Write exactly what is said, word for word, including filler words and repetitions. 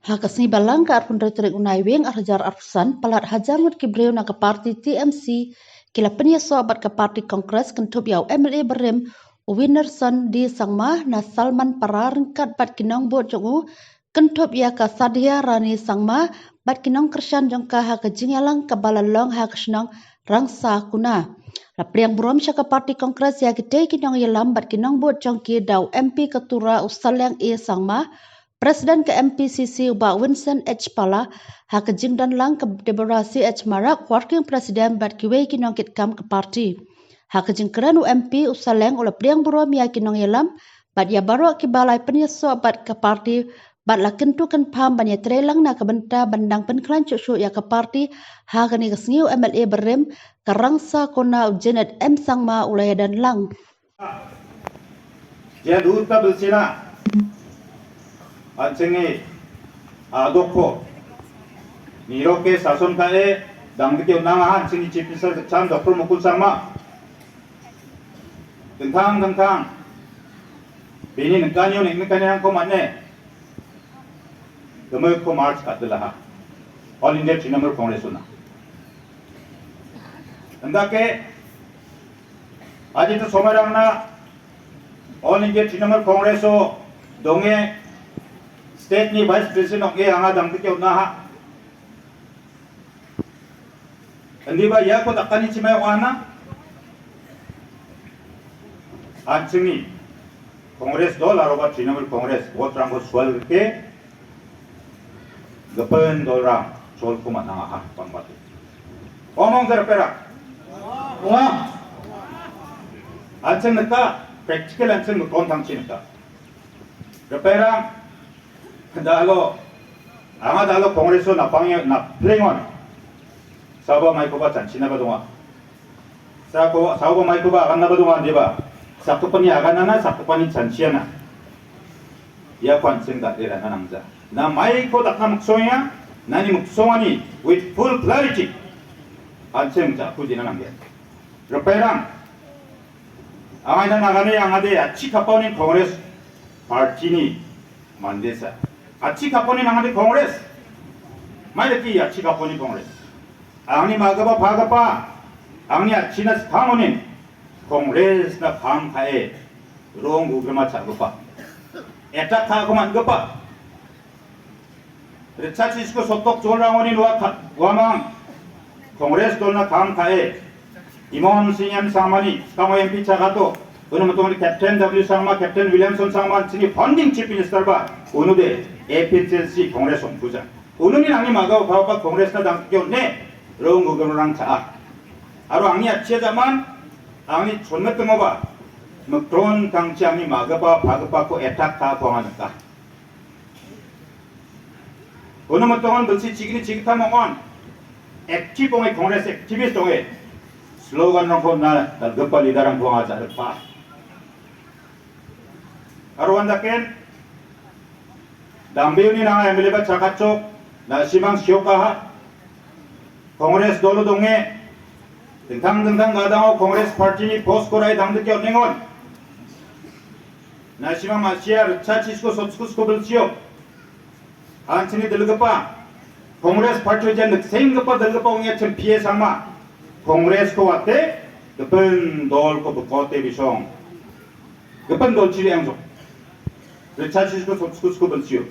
Ha ka sngi Balang ka arphew hynriew tarik u Naiwieng arhajar arphew san, palat hajar ngut ki briew na ka party T M C ki la pynïasoh bad ka party Congress kynthup ïa u M L A barim u Winnerson D Sangma na Salman Para ryngkat bad ki nongbud jong u kynthup ïa ka Sadhya Rani Sangma bad ki nongkyrshan jong ka ha ka jingïalang kaba la long ha ka shnong Rangsa Kuna. La pdiang burom sha ka party Congress ïa kitei ki nongïalam bad ki nongbud jong ki da u M P ka Tura u Saleng A Sangma, President ka M P C C u Bah Vincent H Pala, ha ka jingdon lang ka Deborah C H Marak, Working President bad kiwei ki nongkitkam ka party. Ha ka jingkren u M P u Saleng u la pdiang burom ïa ki nongïalam bad ïa baroh kiba la pynïasoh bad ka party bad la kyntu kynpham ban ïatreilang na ka bynta ban dang pynkhlaiñ shuh shuh ïa ka party ha kane ka sngi u M L A barim ka Rangsa Kuna u Janet M Sangma u la ïadon lang. Jia duta belsina. An chingi a dokho. Ni roke sason ka e dang dikyo nang an chingi Chief Minister chan Doctor Mukul Sangma. Tentang tentang. Bini nengkanyo ni nengkanyo yang komat ne. Kemai ko March kat delaha. All India Trinamool Congress una. Enda ke aji tu somerang na All India Trinamool Congress o donge state ni vice president ong e anga dang dikyo na ha. Andi ba ïa ko takani chimai wana. An chingi Congress dol aro ba Trinamool Congress vote rang ko swal ke. Gapen dol rang chol kuma nang aha pang batu. Omong ter pera. Wah. An ching neka practical an ching kon tang chin neka. Repairang dalo anga dalo Congress na pang na plengon. Saba mai ko ba chan china ba donga. Sa ko sa ko mai ko ba agan na ba donga di ba. Sa ko pani agan na sa ko pani chan china. Ya kwan sing da dira na nangja. Na mai ko tak na muksong ya na ni muksong ani with full clarity. An sing ja ku di na nangja. Repairang Ang ina nangane ang ade achi kaponin Congress party ni mandesa. Achi kaponin ang ade Congress. Mai leki achi kaponin Congress. Ang ni magaba pagapa. Ang ni achi na skangonin Congress na pang kae. Rong gugrama chagapa. Eta ka kuman gapa. Richard Sisko sotok chol rang oni nua khat wamang. Congress dol na kam kae. Imon Singh M Sangmani, kamo M P chakato. Unu matong ni Captain W Sangma, Captain Williamson Sangma, sini founding chief minister ba. Unu de A P H L C Congress ong puja. Unu ni nangni magau kau pa Congress na dang kyo ne. Rong gugam rang cha. Aro angni achia zaman, angni chonmet temo ba. Mekron kang chi angni magapa, pagapa ko attack ta ko angan ka. Kono matongan belsi chikni chikta mongon. Active onge Congress activist onge. Slogan rong ko na dalgapa leader rong ko aja depa. Arwan daken. Dambe uni na M L A ba chakachok na simang sioka ha. Congress dolo donge. Tentang tentang gadang Congress party ni post korai dang de kyot nengon. Na simang masia Richard Sisko sotsko sko belsio. An sini dalgapa Congress party jan de sing gapa dalgapa ong ya chem P A sama. Congress ko wate depen dol ko bekote bisong. Depen dol chiri ang sok. Richard Sisko sotsko sko belsio.